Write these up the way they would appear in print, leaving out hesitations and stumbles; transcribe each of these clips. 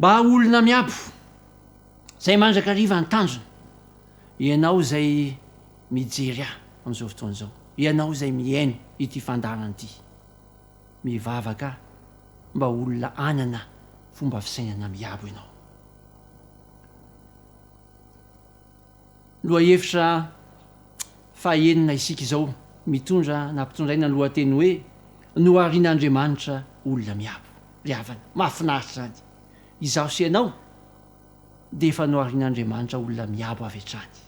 Mba olona miabo, izay mandrakariva ny tanjona, ianao izay mijery ahy amin'izao fotoana izao, ianao izay mihaino ity fandaharana ity, mivavaka aho mba olona hanana fomba fisainana miabo ianao. Lohahevitra fahaenina isika izao mitondra nampitondraina ny lohateny hoe Noharian'Andriamanitra olona miabo. Ry havana, mahafinaritra izany. Izaho sy ianao dia efa noharian'Andriamanitra olona miabo avy hatrany.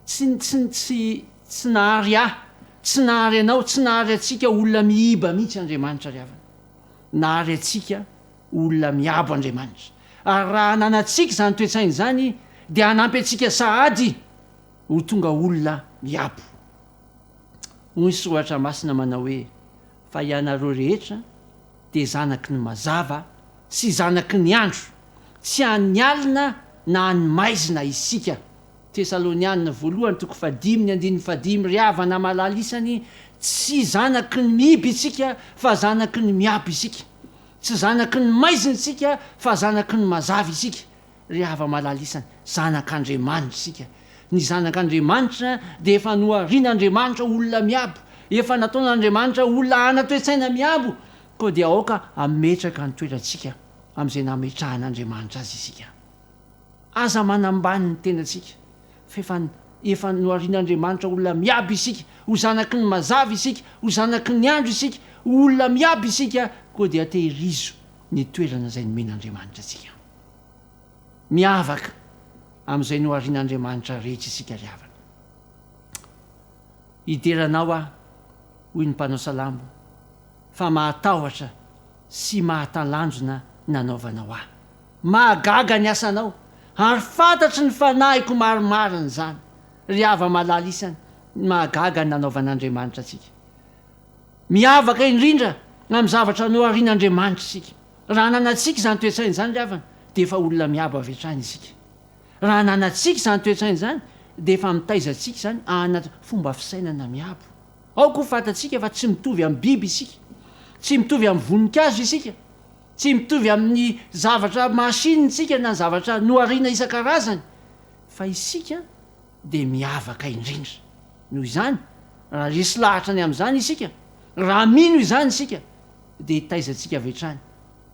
Tsy, tsy, tsy, tsy nahary ahy, tsy nahary anao, tsy nahary antsika olona miiba mihitsy Andriamanitra ry havana. Nahary antsika olona miabo Andriamanitra. Ary raha ananantsika izany toe-tsaina izany dia hanampy antsika sahady ho tonga olona miabo. Hoy ny Soratra Masina manao hoe, Fa ianareo rehetra dia zanaky ny mazava sy zanaky ny andro, tsy an'ny alina na an'ny maizina isika. Tesaloniana voalohany toko fahadimy ny andininy fahadimy Ry havana malala isany, tsy zanaky ny miiba isika fa zanaky ny miabo isika. Tsy zanaky ny maizina isika fa zanaky ny mazava isika. Ry hava-malala isany, zanak'Andriamanitra isika. Ny zanak'Andriamanitra dia efa noharian'Andriamanitra ho olona miabo, efa nataon'Andriamanitra ho olona hanan-toe-tsaina miabo, koa dia aoka hametraka ny toerantsika amin'izay nametrahan'Andriamanitra azy isika. Aza manambany ny tenantsika, fa efa efa noharian'Andriamanitra ho olona miabo isika, ho zanaky ny mazava isika, ho zanaky ny andro isika, ho olona miabo isika, koa dia tehirizo ny toerana izay nomen'Andriamanitra antsika. Miavaka amin'izay noharian'Andriamanitra rehetra isika ry havana. Hidera Anao aho, hoy ny mpanao salamo, fa mahatahotra sy mahatalanjona ny nanaovanao ahy. Mahagaga ny asanao, ary fantatry ny fanahiko marimarina izany. Ry hava-malala isany, mahagaga ny nanaovan'Andriamanitra antsika. Miavaka indrindra amin'ny zavatra noharian'Andriamanitra isika. Raha ananantsika izany toe-tsaina izany ry havana, dia efa olona miabo avy hatrany isika. Raha ananantsika izany toe-tsaina izany, dia efa mitaiza antsika izany hanana fomba fisainana miabo. Aoka ho fantatsika fa tsy mitovy amin'ny biby isika. Tsy mitovy amin'ny voninkazo isika. Tsy mitovy amin'ny zavatra machine isika na zavatra nohariana isan-karazany. Fa isika dia miavaka indrindra. Noho izany, raha resy lahatra ny amin'izany isika, raha mino izany isika, dia hitaiza antsika avy hatrany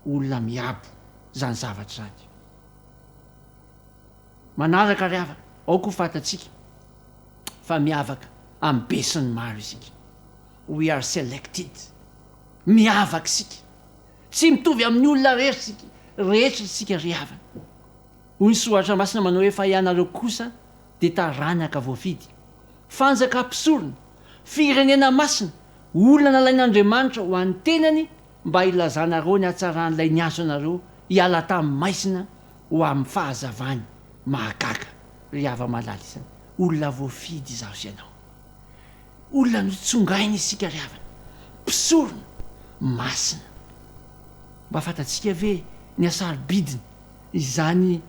olona miabo izany zavatra izany. Manaraka ry havana, aoka ho fantatsika fa miavaka amin'ny be sy ny maro isika. We are selected. Miavaka isika. Tsy mitovy amin'ny olona rehetra isika ry havana. Hoy ny Soratra Masina manao hoe fa ianareo kosa dia taranaka voafidy, fanjaka mpisorona, firenena masina, olona nalain'Andriamanitra ho an'ny tenany mba hilazanareo ny hatsaran'ilay niantso anareo hiala tamin'ny maizina ho amin'ny fahazavany mahagaga. Ry hava-malala isany, olona voafidy izaho sy ianao. Olona notsongaina isika ry havana, mpisorona, masina. Mba fantatsika ve ny hasarobidiny izany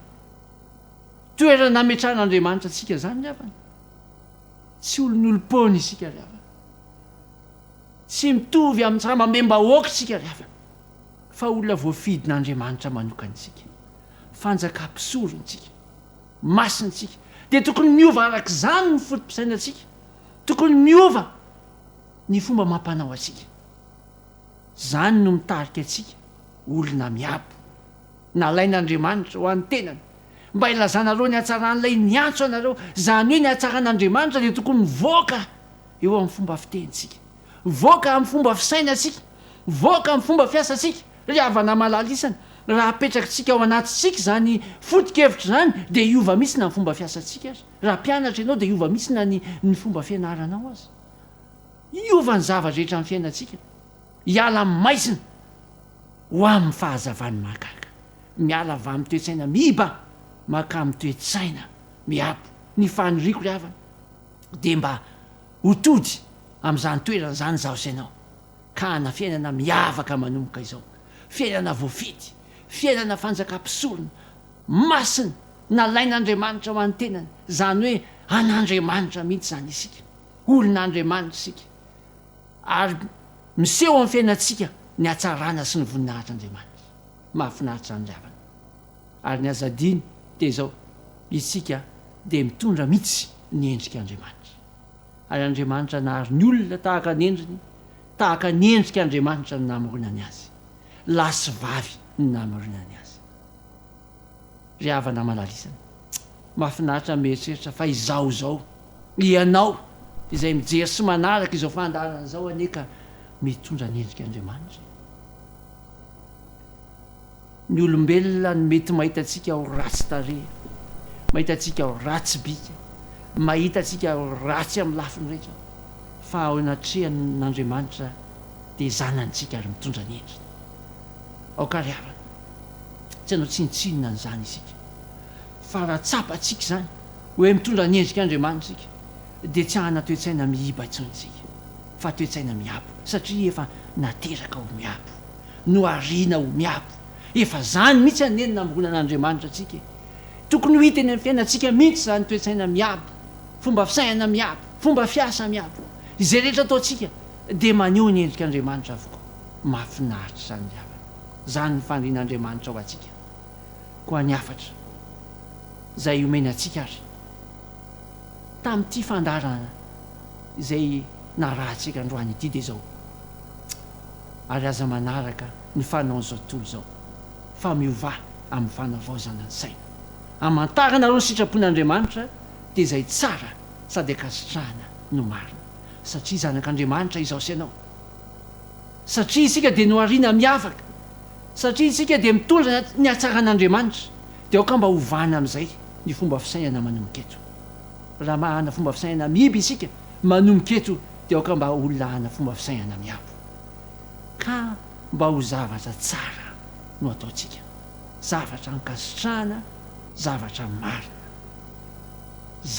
toerana nametrahan'Andriamanitra antsika izany ry havana? Tsy olon'olom-poana isika ry havana. Tsy mitovy amin'ny sarambabem-bahoaka isika ry havana, fa olona voafidin'Andriamanitra manokana isika. Fanjakam-pisorona isika. Masina isika. Dia tokony miova araka izany ny foto-pisainantsika. Tokony miova ny fomba amam-panao antsika. Izany no mitarika antsika olona miabo. Nalain'Andriamanitra ho an'ny tenany mba hilazanareo ny hatsaran'ilay niantso anareo. Izany hoe ny hatsaran'Andriamanitra dia tokony mivoaka eo amin'ny fomba fitenintsika, mivoaka amin'ny fomba fisainantsika, mivoaka amin'ny fomba fiasantsika. Ry havana malala isany, raha apetrakitsika ao anatintsika izany foto-kevitra izany dia hiova mihitsy na ny fomba fiasantsika aza. Raha mpianatra ianao dia hiova mihitsy na ny ny fomba fianaranao aza. Hiova ny zava-drehetra amin'ny fiainantsika. Hiala amin'ny maizina ho amin'ny fahazavan'ny mahagaga. Miala avy amin'ny toe-tsaina miiba mankamin'ny toe-tsaina miabo. Ny faniriako ry havana dia mba ho tody amin'izany toerana izany izaho sy ianao, ka hana fiainana miavaka manomboka izao, fiainana voafidy, fiainana fanjakam-pisorona, masina, nalain'Andriamanitra ho an'ny tenany, izany hoe an'Andriamanitra mihitsy izany isika, olon'Andriamanitra isika, ary miseho amin'ny fiainantsika ny hatsarana sy ny voninahitr'Andriamanitra. Mahafinaritra izany ry havana. Ary ny aza adino dia izao, isika dia mitondra mihitsy ny endrik'Andriamanitra. Ary Andriamanitra nahary ny olona tahaka ny endriny, tahaka ny endrik'Andriamanitra no namoronany azy. Lahy sy vavy no namoronany azy. Ry havana malalisany, mahafinaritra ny mieritreritra fa izaho izao, ianao izay mijery sy manaraka izao fandaharana izao anie ka mitondra ny endrik'Andriamanitra e. Ny olombelona no mety mahita antsika ho ratsy tarehy, mahita antsika ho ratsy bika, mahita antsika ho ratsy amin'ny lafiny rehetra, fa ao anatrehan'Andriamanitra dia zanany isika ary mitondra ny endriny. Aoka ry havana, tsy hanao tsinontsinona an'izany isika, fa raha tsapantsika izany hoe mitondra ny endrik'Andriamanitra isika, dia tsy hanana toe-tsaina miiba intsony isika, fa toe-tsaina miabo, satria efa nateraka ho miabo. Nohariana ho miabo. Efa zany mihitsy anie no namoronan'Andriamanitra antsika e! Tokony ho hita eny amin'ny fiainantsika mihitsy izany toe-tsaina miabo, fomba fisainana miabo, fomba fiasa miabo. Izay rehetra ataontsika dia maneho ny endrik'Andriamanitra avokoa. Mahafinaritra izany ry havana. Izany ny fanirian'Andriamanitra ho antsika. Koa ny hafatra izay omeny antsika ary tamin'ity fandaharana izay narahantsika androany ity dia izao. ary aza manaraka ny fanaon'izao tontolo izao, fa miovà amin'ny fanavaozana ny saina. Hamantaranareo ny sitrapon'Andriamanitra, dia izay tsara sady ankasitrahana no marina. Satria zanak'Andriamanitra izaho sy ianao. Satria isika dia nohariana miavaka. Satria isika dia mitondra ny hatsaran'Andriamanitra, dia aoka mba hovana amin'izay ny fomba fisainana manomboka eto. Raha mahana fomba fisainana miiba isika manomboka eto, dia aoka mba olona hana fomba fisainana miabo. Ka mba ho zavatra tsara no ataontsika, zavatra ankasitrahana, zavatra marina,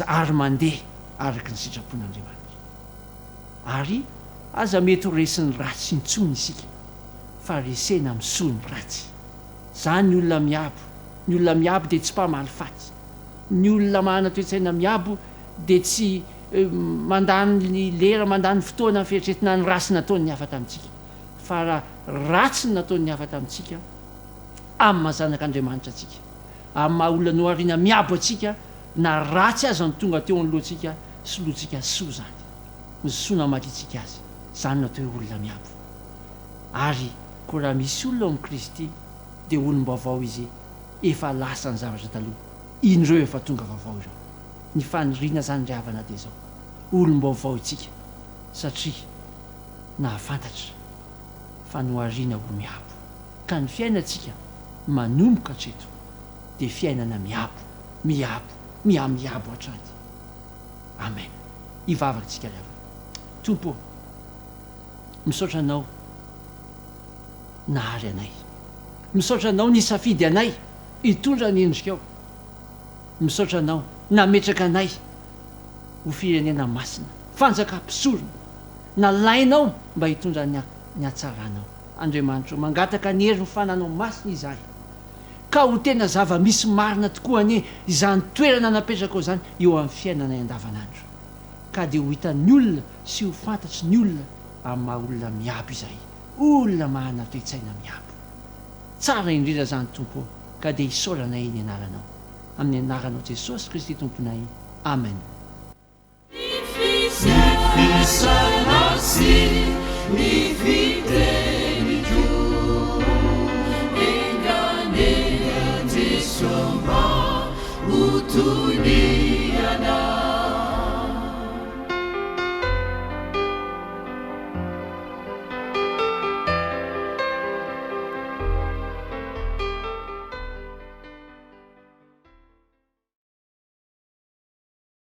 ary mandeha araka ny sitrapon'Andriamanitra. Ary aza mety ho resin'ny ratsy intsony isika, fa resena amin'ny soa ny ratsy. Izany ny olona miabo. Ny olona miabo dia tsy mpamaly faty. Ny olona manana toe-tsaina miabo dia tsy mandany ny lera, mandany fotoana amin'ny fieritreretina ny ratsy nataon'ny hafa tamintsika. Fa raha ratsy ny nataon'ny hafa tamintsika, amin'ny maha zanak'Andriamanitra antsika, amin'ny maha olona nohariana miabo antsika, na ratsy aza no tonga teo anoloantsika, solointsika soa izany. Ny soa namaliantsika azy. Izany no atao hoe olona miabo. Ary koa raha misy olona ao amin'i Kristy, dia olom-baovao izy, efa lasa ny zavatra taloha, indreo efa tonga vaovao ireo. Ny faniriana izany ry havana dia izao, olom-baovao isika satria nahafantatra fa nohariana ho miabo. Ka ny fiainantsika manomboka hatreto dia fiainana miabo, miabo, mihamiabo hatrany. Amen. Hivavaka isika ry havana. Tompo ô, misaotra Anao nahary anay. Misaotra Anao nisafidy anay hitondra ny endrikao. Misaotra Anao nametraka anay ho firenena masina, fanjaka mpisorona, nalainao mba hitondra ny ny hatsaranao. Andriamanitra o, mangataka ny herin'ny Fananao Masina izahay, ka ho tena zava-misy marina tokoa anie izany toerana napetrakao izany eo amin'ny fiainanay andavanandro, ka dia ho hitan'ny olona sy ho fantatry ny olona amin'ny maha olona miabo izahay, olona manana toe-tsaina miabo. Tsara indrindra izany Tompo o, ka dia isaoranay ny anaranao. Amin'ny anaranao Jesosy Kristy Tomponay. Amen. Ny fisainana sy ny.